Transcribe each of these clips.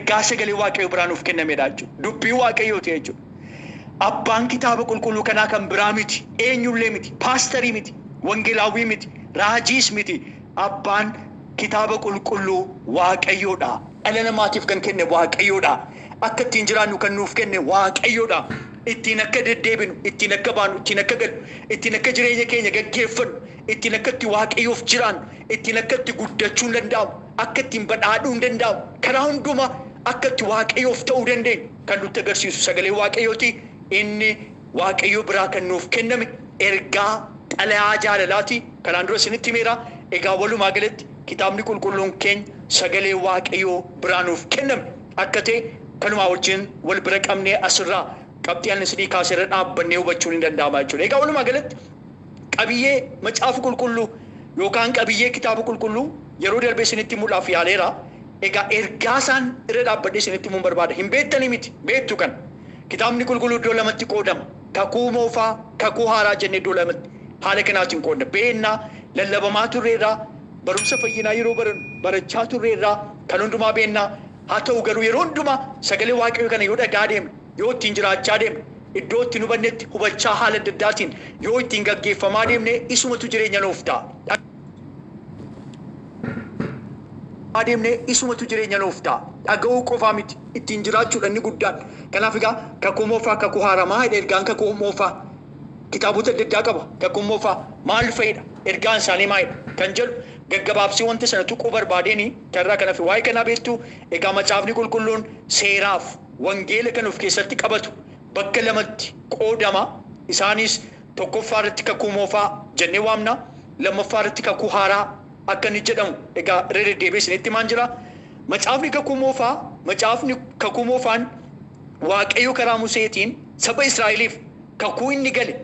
Ergaa sagalee Waaqayyoo biraa nuuf kennamedha jechuudha. Dubbii Waaqayyooti jechuudha. Abbaan kitaaba qulqulluu kanaa kan biraa miti, eenyullee miti, paasterii miti, wangeelaawwii miti, raajiis miti. Abbaan kitaaba qulqulluu Waaqayyoodha. Dhala namaatiif kan kenne Waaqayyoodha. Akka ittiin jiraannu kan nuuf kenne Waaqayyoodha. Ittiin akka deddeebinu, ittiin akka baanu, ittiin akka gallu, ittiin akka jireenya keenya gaggeeffannu, ittiin akka itti Waaqayyoof jiraannu, ittiin akka itti guddachuu hin danda'amu, akka ittiin badhaadhuu hin danda'amu, karaa hundumaa akka itti Waaqayyoof ta'uu dandeenyu kan nutti agarsiisu sagalee Waaqayyooti. Inni Waaqayyo biraa kan nuuf kenname ergaa xalayaa jaalalaati. Kanaan dura isinitti himeera. Egaa walumaa galatti kitaabni qulqulluun keenya sagalee Waaqayyoo biraa nuuf kenname akka ta'e kanumaa wajjin wal bira qabnee asirraa qabxii ani isinii kaaseerra dhaabbannee hubachuun hin danda'ama jechuudha. Egaa walumaa galatti qabiyyee macaafa qulqulluu yookaan qabiyyee kitaaba qulqulluu yeroo darbe isinitti himuudhaaf yaaleera. Egaa ergaa isaan irra dhaabbadhee isinitti himuun barbaada. Hin beektanii miti, beektu kana. Kitaabni qulqulluu iddoo lamatti qoodama. Kakuu moofaa, kakuu haaraa jennee iddoo lamatti haala kanaatiin qoodna. Beennaa lallabamaa turreerraa, barumsa fayyinaa yeroo barachaa turreerraa kan hundumaa beennaa. Haa ta'u garuu yeroo hundumaa sagalee Waaqayyoo kana yoo dhagaa deemne, yoo ittiin jiraachaa deemne, iddoo ittiin hubannetti hubachaa haala adda addaatiin yoo ittiin gaggeeffamaa deemne isumatu jireenya nuuf ta'a. Deemne isumatu jireenya nuuf ta'a. Dhaga'uu qofaa miti, ittiin jiraachuudha inni guddaan. Kanaaf egaa kakuu moofaa, kakuu haaraa maalidha ergaan kakuu moofaa? Kitaabota adda addaa qaba. Kakuu moofaa maal fa'idha? Ergaan isaanii maalidha? Kan jedhu gaggabaabsee wanta sana tuquu barbaadeen karraa kanaaf waa'ee kanaa beektu. Egaa macaafni qulqulluun seeraaf wangeela kan of keessatti qabatu bakka lamatti qoodama. Isaanis tokkoffaa irratti kakuu moofaa jennee waamna. Lammaffaa irratti kakuu haaraa akka inni jedhamu egaa irra deddeebi'ee isinitti himaan jira. Macaafni kakuu moofaa, macaafni kakuu moofaan Waaqayyo karaa Museetiin saba Israa'eliif kakuu inni gale,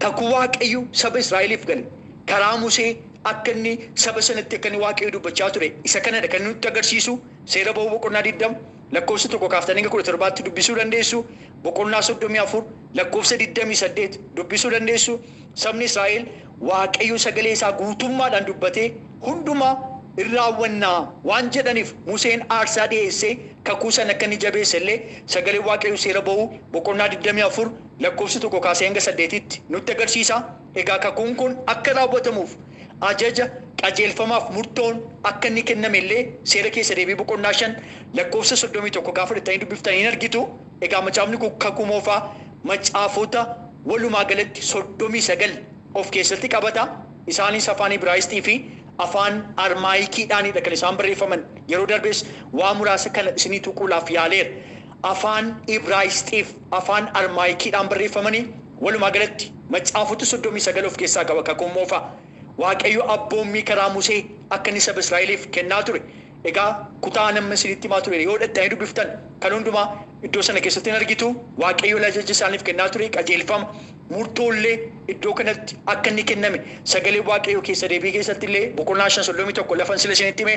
kakuu Waaqayyo saba Israa'eliif gale karaa Musee akka inni saba sanatti akka inni Waaqayyo dubbachaa ture isa kanadha kan nutti agarsiisu. Seera ba'uu boqonnaa 20 lakkoofsa 1 kaaftanii hanga 17tti dubbisuu dandeessu. Boqonnaa 34 lakkoofsa 28 dubbisuu dandeessu. Sabni Israa'el Waaqayyo sagalee isaa guutummaadhaan dubbatee hundumaa in raawwannaa waan jedhaniif Museen aarsaa dhi'eessee kakuu sana akka inni jabeesse illee sagalee Waaqayyo seera ba'uu boqonnaa 24 lakkoofsa 1 kaasee hanga 8tti nutti agarsiisa. Egaa kakuun kun akka raawwatamuuf ajaja qajeelfamaaf murtoon akka inni kenname illee seera keessa deebii boqonnaa 5 lakkoofsa 31 gaafa fudhattanii dubbiftanii hin argitu. Egaa macaafni kun kakuu moofaa macaafota walumaa galatti 39 of keessatti qabata. Isaanis afaan Ibraayisxii fi afaan Armaayikiidhaanidha kan isaan barreeffaman. Yeroo darbees waa muraasa kana isinii tuquudhaaf yaaleera. Afaan Ibraayisxiif afaan Armaayikiidhaan barreeffamanii walumaa galatti macaafota 39 of keessaa qaba kakuun moofaa. Waaqayyo abboommii karaa Musee akka inni saba Israa'eliif kennaa ture. Egaa kutaa nama isinitti himaa ture yoo dhattanii dubbiftan kan hundumaa iddoo sana keessatti hin argitu. Waaqayyo ajaja isaaniif kennaa ture qajeelfama murtoollee iddoo kanatti akka inni kenname sagalee Waaqayyoo keessa deebii keessatti illee boqonnaa 5 31 lafan sila isinitti hime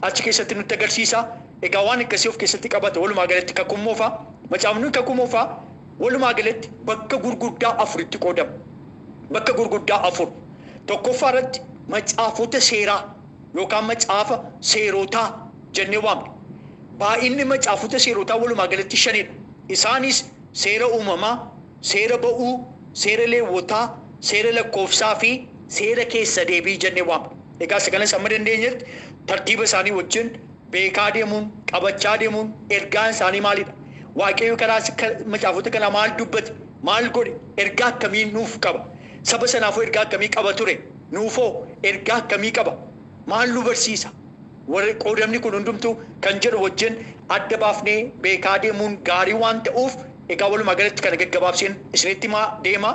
achi keessatti nutti agarsiisa. Egaa waan akkasii of keessatti qabata walumaa galatti kakuun moofaa. Macaafni kakuu moofaa walumaa galatti bakka gurguddaa afuritti qoodama. Bakka gurguddaa afur. Tokkoffaa irratti macaafota seeraa yookaan macaafa seerotaa jennee waamna. Baay'inni macaafota seerotaa walumaa galatti 5dha. Isaanis seera uumamaa, seera ba'uu, seera leewwotaa, seera lakkoofsaa fi seera keessa deebii jennee waamna. Egaa isa kanas amma dandeenyetti tartiiba isaanii wajjin beekaa deemuun, qabachaa deemuun ergaan isaanii maalidha? Waaqayyo karaa macaafota kanaa maal dubbate? Maal godhe? Ergaa akkamii nuuf qaba? Saba sanaafoo ergaa akkamii qaba ture? Nuufoo ergaa akkamii qaba? Maal nu barsiisa? Warri qoodamni kun hundumtuu kan jedhu wajjin adda baafnee beekaa deemuun gaarii waan ta'uuf egaa walumaa galatti kana gaggabaabseen isinitti himaa deema.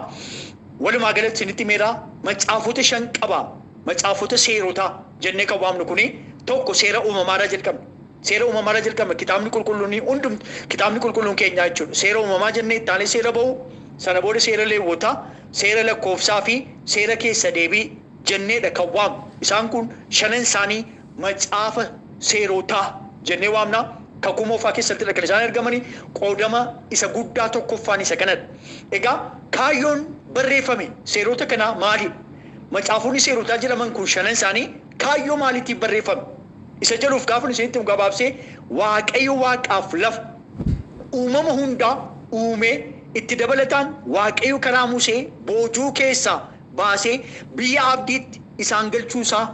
Walumaa galatti isinitti himeera. Macaafota 5 qaba. Macaafota seerotaa jennee kan waamnu kuni tokko seera uumamaarraa jalqabna. Seera uumamaarraa jalqabna. Kitaabni qulqulluun hundumtu kitaabni qulqulluun keenyaa jechuudha. Seera uumamaa jennee itti aanee seera ba'uu, sana booda seera leewwotaa, seera lakkoofsaa fi seera keessa deebii jenneedha kan waamnu. Isaan kun shanan isaanii macaafa seerotaa jennee waamna. Kakuu moofaa keessattidha kan isaan argamanii. Qoodama isa guddaa tokkoffaan isa kanadha. Egaa kaayyoon barreeffame seerota kanaa maalidha? Macaafonni seerotaa jedhaman kun shanan isaanii kaayyoo maaliitiif barreeffame? Isa jedhuuf gaafa isinitti gabaabsee Waaqayyo waaqaaf lafa uumama hundaa uumee itti dabalataan Waaqayyo karaa Musee boojuu keessaa baasee biyya abdiitti isaan galchuusaa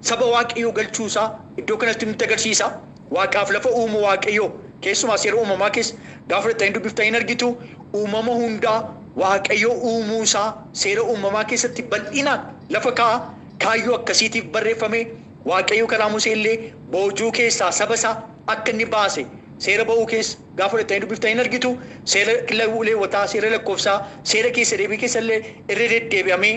saba Waaqayyoo galchuusaa iddoo kanatti nutti agarsiisa. Waaqaaf lafa uumu Waaqayyoo keessumaa seera uumamaa keessa gaafa fudhattanii dubbiftanii hin argitu uumama hundaa Waaqayyo uumuusaa seera uumamaa keessatti bal'inaan lafa kaa'a. Kaayyoo akkasiitiif barreeffame Waaqayyo karaa Musee illee boojuu keessaa saba isaa akka inni baase seera ba'uu keessa gaafa fudhattanii dubbiftanii hin argitu seera leewwataa seera lakkoofsaa seera keessa deebii keessa illee irra deddeebi'amee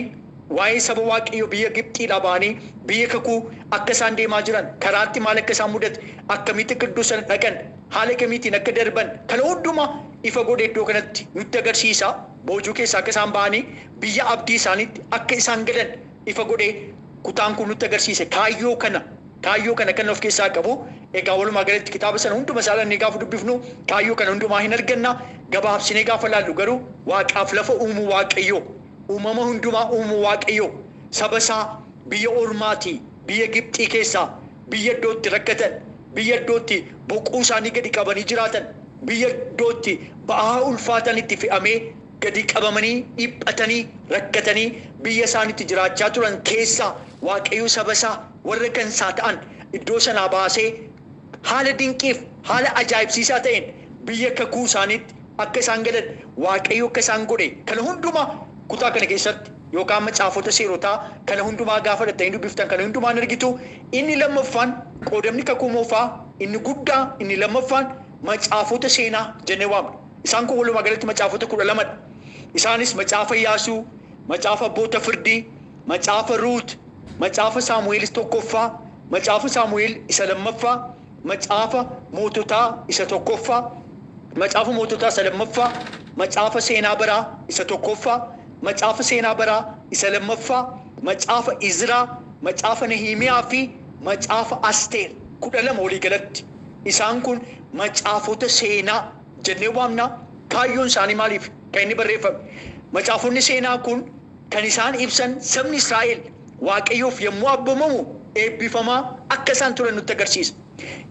waa'ee saba Waaqayyo biyya Gibxiidhaa ba'anii biyya kakuu akka isaan deemaa jiran karaatti maal akka isaan mudate akkamitti akka iddoo sana dhaqan haala kamiitiin akka darban kana hundumaa ifa godhe iddoo kanatti nutti agarsiisa. Boojuu keessaa akka isaan ba'anii biyya abdii isaaniitti akka isaan galan ifa godhe kutaan kun nutti agarsiise. Kaayyoo kana kan of keessaa qabu. Egaa walumaa galatti kitaaba sana hunduma isaa ilaallee gaafa dubbifnu kaayyoo kana hundumaa hin arganna. Gabaabsinee gaafa laallu garuu waaqaaf lafa uumu Waaqayyo uumama hundumaa uumu Waaqayyo saba isaa biyya ormaatii biyya Gibxii keessaa biyya iddootti rakkatan biyya iddootti boquu isaanii gadi qabanii jiraatan biyya iddootti ba'aa ulfaatan itti fe'amee gadi qabamanii dhiphatanii rakkatanii biyya isaaniitti jiraachaa turan keessaa Waaqayyo saba isaa warra kan isaa ta'an iddoo sanaa baasee haala dinqiif haala ajaa'ibsiisaa ta'een biyya kakuu isaaniitti akka isaan galan Waaqayyo akka isaan godhe kana hundumaa kutaa kana keessatti yookaan macaafota seerotaa kana hundumaa gaafa fudhattanii dubbiftan kana hundumaa hin argitu. Inni lammaffaan qoodamni kakuu moofaa inni guddaa inni lammaffaan macaafota seenaa jennee waamna. Isaan kun walumaa galatti macaafota 12dha. Isaanis macaafa Iyyaasuu, macaafa Abboota Firdii, macaafa Ruut, macaafa Saamu'eel tokkoffaa, macaafa Saamu'eel isa lammaffaa, macaafa Moototaa isa tokkoffaa, macaafa Moototaa isa lammaffaa, macaafa Seenaa Baraa isa tokkoffaa, macaafa Seenaa Baraa isa lammaffaa, macaafa Izraa, macaafa Nehimiyaa fi macaafa Asteer 12 walii galatti. Isaan kun macaafota seenaa jennee waamna. Kaayyoon isaanii maaliif kan inni barreeffame? Macaafonni seenaa kun kan isaan ibsan sabni Israa'el Waaqayyoof yommuu abboomamu eebbifamaa akka isaan turan nutti agarsiisa.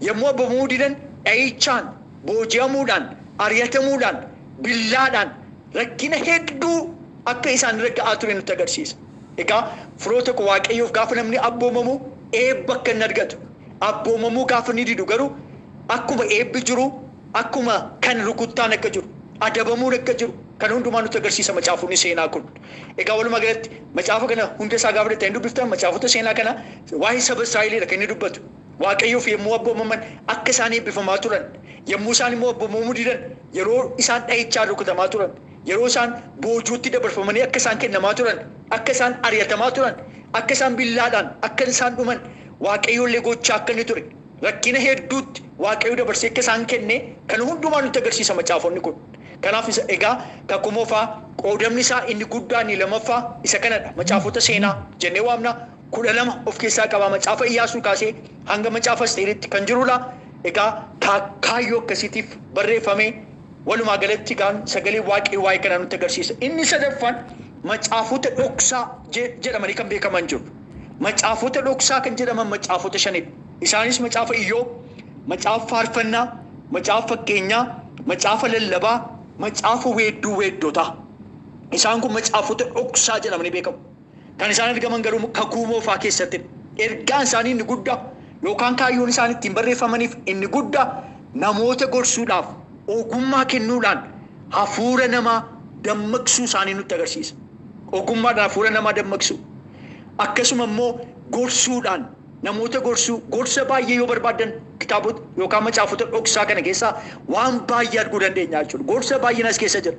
Yommuu abboomamuu didan dhahichaan, booji'amuudhaan, ari'atamuudhaan, billaadhaan rakkina hedduu akka isaan irra ga'aa ture nutti agarsiisa. Egaa firoota koo Waaqayyoof gaafa namni abboomamu eebba akka inni argatu, abboomamuu gaafa inni didu garuu akkuma eebbi jiru akkuma kan rukuttaan akka jiru adabamuun akka jiru kan hundumaa nutti agarsiisa macaafonni seenaa kun. Egaa walumaa galatti macaafa kana hunda isaa gaafa fudhattanii dubbiftan macaafota seenaa kana waa'ee saba Israa'eliidha kan inni dubbatu. Waaqayyoof yommuu abboomaman akka isaan eebbifamaa turan, yommuu isaan immoo abboomamuu didan yeroo isaan dhahichaan rukutamaa turan, yeroo isaan boojuutti dabarfamanii akka isaan kennamaa turan, akka isaan ari'atamaa turan, akka isaan billaadhaan akka isaan dhuman Waaqayyoollee gochaa akka inni ture rakkina hedduutti Waaqayyo dabarsee akka isaan kenne kan hundumaa nutti agarsiisa macaafonni kun. Kanaaf egaa kakuu moofaa qoodamni isaa inni guddaa inni lammaffaa isa kanadha. Macaafota seenaa jennee waamna. 12 of keessaa qaba. Macaafa Iyyaasuu kaasee hanga macaafa Asteeritti kan jirudha. Egaa kaayyoo akkasiitiif barreeffame walumaa galatti gaan sagalee Waaqayyoo waa'ee kanaa nutti agarsiisa. Inni sadaffaan macaafota dhoksaa jedhamanii kan beekaman jiru. Macaafota dhoksaa kan jedhaman macaafota 5dha. Isaanis macaafa Iyyoob, macaafa Faarfannaa, macaafa Fakkeenyaa, macaafa Lallabaa, macaafa Weedduu Weeddotaa. Isaan kun macaafota dhoksaa jedhamanii beekamu. Kan isaan argaman garuu kakuu moofaa keessatti. Ergaan isaanii inni guddaa yookaan kaayyoon isaan ittiin barreeffamaniif inni guddaa namoota gorsuudhaaf ogummaa kennuudhaan hafuura namaa dammaqsuu isaanii nutti agarsiisa. Ogummaadhaan hafuura namaa dammaqsuu. Akkasuma immoo gorsuudhaan namoota gorsuu, gorsa baay'ee yoo barbaadan kitaabota yookaan macaafota dhoksaa kana keessaa waan baay'ee arguu dandeenya jechuudha. Gorsa baay'een as keessa jira.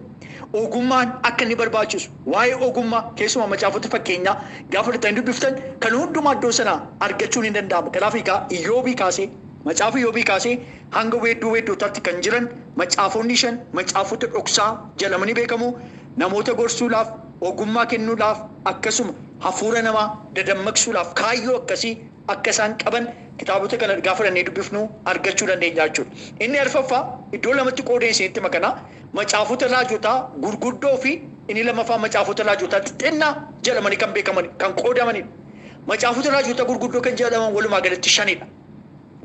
Ogummaan akka inni barbaachisu waa'ee ogummaa keessumaa macaafota fakkeenyaa gaafa fudhattanii dubbiftan kan hundumaa iddoo sanaa argachuun hin danda'amu. Kanaaf egaa Iyyoobii kaasee macaafa Iyyoobii kaasee hanga weedduu weeddootaatti kan jiran macaafonni 5 macaafota dhoksaa jedhamanii beekamu. Namoota gorsuudhaaf, ogummaa kennuudhaaf, akkasuma hafuura namaa dadammaqsuudhaaf kaayyoo akkasii akka isaan qaban kitaabota kana gaafa fudhannee dubbifnu argachuu dandeenya jechuudha. Inni arfaffaa iddoo lamatti qoodee isinitti makanaa macaafota raajotaa gurguddoo fi inni lammaffaa macaafota raajotaa xixinnaa jedhamanii kan beekaman kan qoodamanidha. Macaafota raajotaa gurguddoo kan jedhaman walumaa galatti 5dha.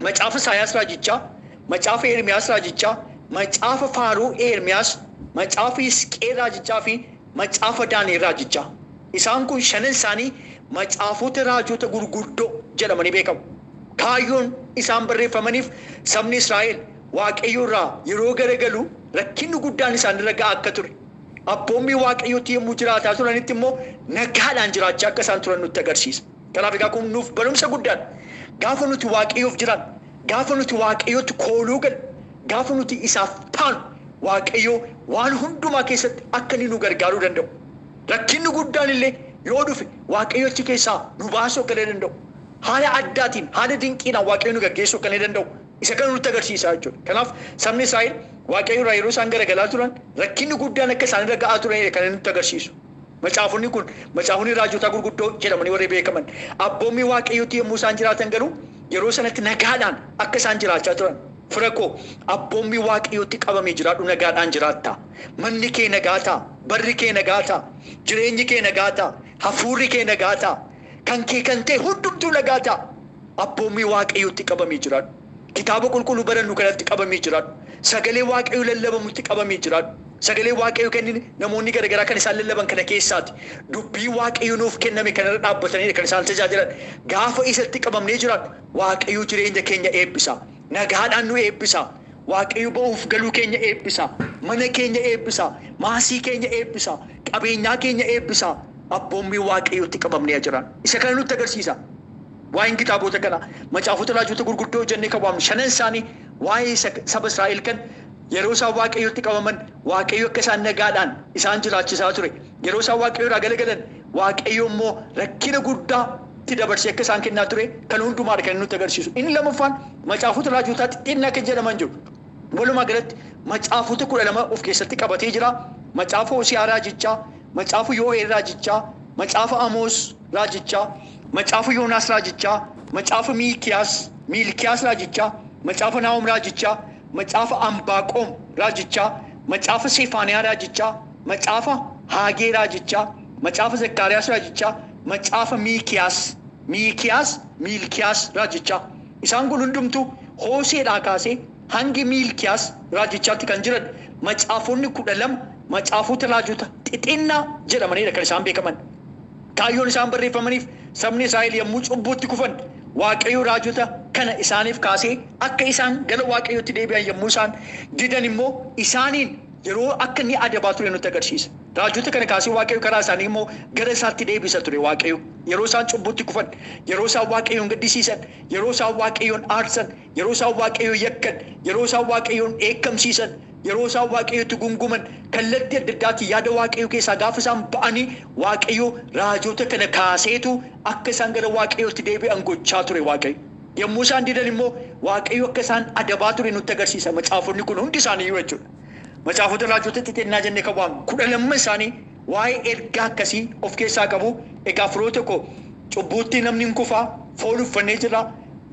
Macaafa Isaayaas raajichaa, Macaafa Ermiyaas raajichaa, Macaafa Faaruu Ermiyaas, Macaafa Hisqeel raajichaa fi Macaafa Daani'el raajichaa. Isaan kun shanan isaanii macaafota raajota gurguddoo jedhamanii beekamu. Kaayyoon isaan barreeffamaniif sabni Israa'el Waaqayyo irraa yeroo garagalu rakkinni guddaan isaanirra ga'a akka ture. Abboommii Waaqayyootti yommuu jiraataa turanitti immoo nagaadhaan jiraachaa akka isaan turan nutti agarsiisa. Kanaaf egaa kun nuuf barumsa guddaadha. Gaafa nuti Waaqayyoof jiraannu, gaafa nuti Waaqayyootti kooluu galu, gaafa nuti isaaf taanu Waaqayyo waan hundumaa keessatti akka inni nu gargaaruu danda'u. Rakkinni guddaan illee yoo dhufe Waaqayyo achi keessaa nu baasuu akka danda'u. Haala addaatiin, haala dinqiidhaan Waaqayyo nu gaggeessuu akka danda'u. Isa kana nutti agarsiisa jechuudha. Kanaaf sabni Israa'el Waaqayyo irraa yeroo isaan garagalaa turan rakkinni guddaan akka isaanirra ga'aa turanidha kan inni nutti agarsiisu. Macaafonni kun macaafonni raajotaa gurguddoo jedhamanii warri beekaman. Abboommii Waaqayyootti yommuu isaan jiraatan garuu yeroo sanatti nagaadhaan akka isaan jiraachaa turan. Fira koo abboommii Waaqayyootti qabamee jiraadhu nagaadhaan jiraatta. Manni kee nagaa ta'a. Barri kee nagaa ta'a. Jireenyi kee nagaa ta'a. Hafuurri kee nagaa ta'a. Kan kee kan ta'e hundumtuu nagaa ta'a. Abboommii Waaqayyootti qabamee jiraadhu. Kitaaba qulqulluu barannu kanatti qabamee jiraadhu. Sagalee Waaqayyoo lallabamutti qabamee jiraadhu. Sagalee Waaqayyoo kennin namoonni garaagaraa kan isaan lallaban kana keessaati. Dubbii Waaqayyoo nuuf kenname kanarra dhaabbatanii kan isaan tajaajilan. Gaafa isatti qabamnee jiraannu Waaqayyoo jireenya keenya eebbisa. Nagaadhaan nu eebbisa. Waaqayyo ba'uuf galuu keenya eebbisa. Mana keenya eebbisa. Maasii keenya eebbisa. Qabeenyaa keenya eebbisa. Abboommii Waaqayyootti qabamnee jiran. Isa kana nutti agarsiisa. Waa'een kitaabota kana macaafota raajota gurguddoo jennee kan waamnu shanan isaanii waa'ee saba Israa'el kan yeroo isaan Waaqayyootti qabaman Waaqayyo akka isaan nagaadhaan isaan jiraachisaa ture. Yeroo isaan Waaqayyo irraa galagalan Waaqayyo immoo rakkina guddaa itti dabarsee akka isaan kennaa ture kan hundumaadha kan nutti agarsiisu. Inni lammaffaan macaafota raajotaa xixinnaa kan jedhaman jiru. Walumaa galatti macaafota 12 of keessatti qabatee jira. Macaafa Hosiyaa raajichaa, macaafa Yoo'eel raajichaa, macaafa Amoos raajichaa, macaafa Yoonaas raajichaa, macaafa Miilkiyaas raajichaa, macaafa Naahom raajichaa, macaafa Ambaaqoom raajichaa, macaafa Sefaaniyaa raajichaa, macaafa Haagee raajichaa, macaafa Zakkaariyaas raajichaa, macaafa Miilkiyaas raajichaa. Isaan kun hundumtuu Hoseedhaa kaasee hangi Miilkiyaas raajichaatti kan jiran macaafonni 12 macaafota raajota xixinnaa jedhamanidha kan isaan beekaman. Kaayyoon isaan barreeffamaniif sabni Israa'el yommuu cubbuutti kufan Waaqayyo raajota kana isaaniif kaasee akka isaan gara Waaqayyootti deebi'an yommuu isaan didan immoo isaaniin yeroo akka inni adabaa ture nutti agarsiisa. Raajota kana kaasee Waaqayyo karaa isaanii immoo gara isaatti deebisa ture Waaqayyo. Yeroo isaan cubbuutti kufan, yeroo isaan Waaqayyoon gaddisiisan, yeroo isaan Waaqayyoon aarsan, yeroo isaan Waaqayyoon yakkan, yeroo isaan Waaqayyoon dheekkamsiisan, yeroo isaan Waaqayyootti gunguman, kallattii adda addaatiin yaada Waaqayyoo keessaa gaafa isaan ba'anii Waaqayyo raajota kana kaaseetu akka isaan gara Waaqayyootti deebi'an gochaa ture Waaqayyo. Yommuu isaan didan immoo Waaqayyo akka isaan adabaa ture nutti agarsiisa. Macaafonni kun hundi isaaniiyyuu jechuudha. Macaafota raajota xixinnaa jennee kan waamnu 12 isaanii waa'ee ergaa akkasii of keessaa qabu. Egaa firoota koo cubbuutti namni hin kufaa, foon uffannee jira.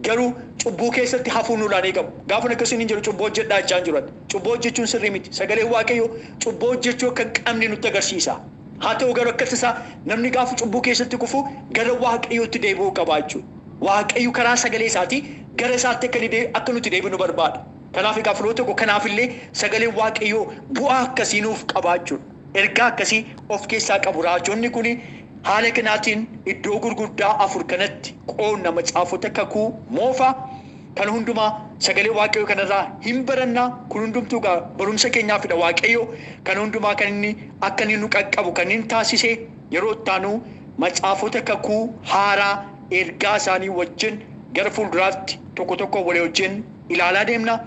Garuu cubbuu keessatti hafuun nurraa ni qabu. Gaafa akkasiin hin jiru cubbuu hojjedhaa jechaa hin jiru. Cubbuu hojjechuun sirrii miti. Sagaleen Waaqayyoo cubbuu hojjechuu akka hin qabne nutti agarsiisa. Haa ta'u garuu akka tasaa namni gaafa cubbuu keessatti kufu gara Waaqayyootti deebi'uu qaba jechuudha. Waaqayyo karaa sagalee isaatii gara isaatti akka nuti deebinu barbaada. Kanaaf egaa firoota koo kanaafillee sagaleen Waaqayyoo bu'aa akkasii nuuf qaba jechuudha. Ergaa akkasii of keessaa qabu. Raajonni kun haala kanaatiin iddoo gurguddaa 4 kanatti qoonna macaafota kakuu moofaa kan hundumaa sagalee Waaqayyoo kanarraa hin barannaa. Kun hundumtuu egaa barumsa keenyaafidha. Waaqayyo kan hundumaa kan inni akka inni nu qaqqabu kan inni taasise yeroo ittaanu macaafota kakuu haaraa ergaa isaanii wajjin gara fuulduraatti tokko tokko walii wajjin ilaalaa deemna.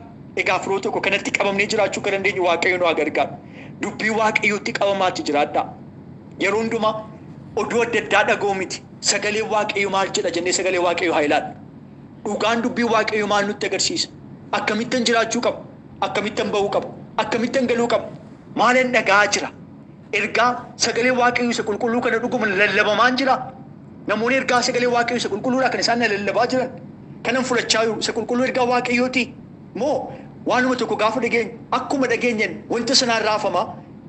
Egaa firoota koo kanatti qabamnee jiraachuu akka dandeenyu Waaqayyo nu haa gargaaru. Dubbii Waaqayyootti qabamaatti jiraadhaa. Yeroo hundumaa oduu adda addaa dhaga'u miti. Sagalee Waaqayyoo maal jedha jennee sagalee Waaqayyoo haa ilaallu. Dhugaan dubbii Waaqayyoo maal nutti agarsiisa? Akkamittan jiraachuu qaba? Akkamittan ba'uu qaba? Akkamittan galuu qaba? Maalan dhaga'aa jira? Ergaa sagalee Waaqayyoo isa qulqulluu kana dhuguma lallabamaan jira? Namoonni ergaa sagalee Waaqayyoo isa qulqulluudha kan isaan lallabaa jiran kanan fudhachaa jiru isa qulqulluu ergaa Waaqayyooti moo waanuma tokko gaafa dhageenyu akkuma dhageenyeen wanta sanaan raafamaa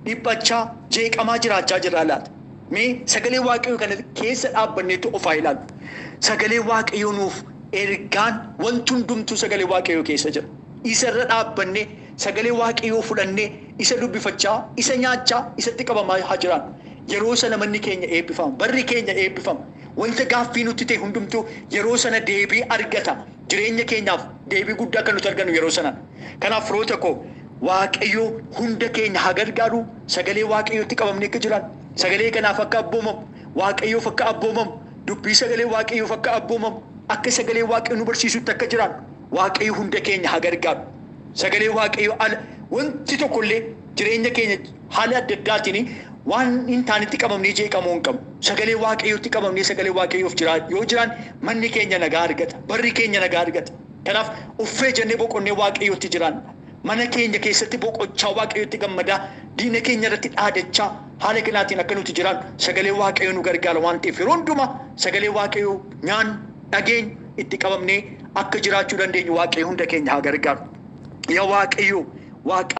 dhiphachaa jeeqamaa jiraachaa jirraa laata? Mee sagalee Waaqayyoo kana keessa dhaabbanneetu of haa ilaallu. Sagalee Waaqayyoo nuuf Ergaan wanti hundumtuu sagalee Waaqayyoo keessa jira. Isa irra dhaabbannee sagalee Waaqayyoo fudhannee isa dubbifachaa, isa nyaachaa, isatti qabamaa haa jiraannu. Yeroo sana manni keenya eebbifama, barri keenya eebbifama. Wanta gaaffii nutti ta'e hundumtuu yeroo sana deebii argata. Jireenya keenyaaf deebii guddaa kan nuti argannu yeroo sana. Kanaaf firoota koo, Waaqayyoo hunda keenya haa gargaaru. Sagalee Waaqayyootti qabamnee akka jiraannu, sagalee kanaaf akka abboomamu, Waaqayyoof akka abboomamu, dubbii sagalee Waaqayyoof akka abboomamu, akka sagalee Waaqayyoo nu barsiisutti akka jiraannu Waaqayyo hunda keenya haa gargaaru. Sagalee Waaqayyoo ala wanti tokkollee jireenya keenya haala adda addaatiin waan hin taanetti qabamnee jeeqamuu hin qabnu. Sagalee Waaqayyootti qabamnee sagalee Waaqayyoof yoo jiraan manni keenya nagaa argata, barri keenya nagaa argata. Kanaaf uffee jennee boqonnee Waaqayyootti jiraanna. Mana keenya keessatti boqochaa Waaqayyootti gammadaa, diina keenya irratti dhaadachaa haala kanaatiin akka nuti jiraannu sagalee Waaqayyoo nu gargaara waan ta'eef yeroo hundumaa sagalee Waaqayyoo nyaannu, dhageenyu, itti qabamnee akka jiraachuu dandeenyu Waaqayyo hunda keenya haa gargaaru. Yaa Waaqayyo, Waaqa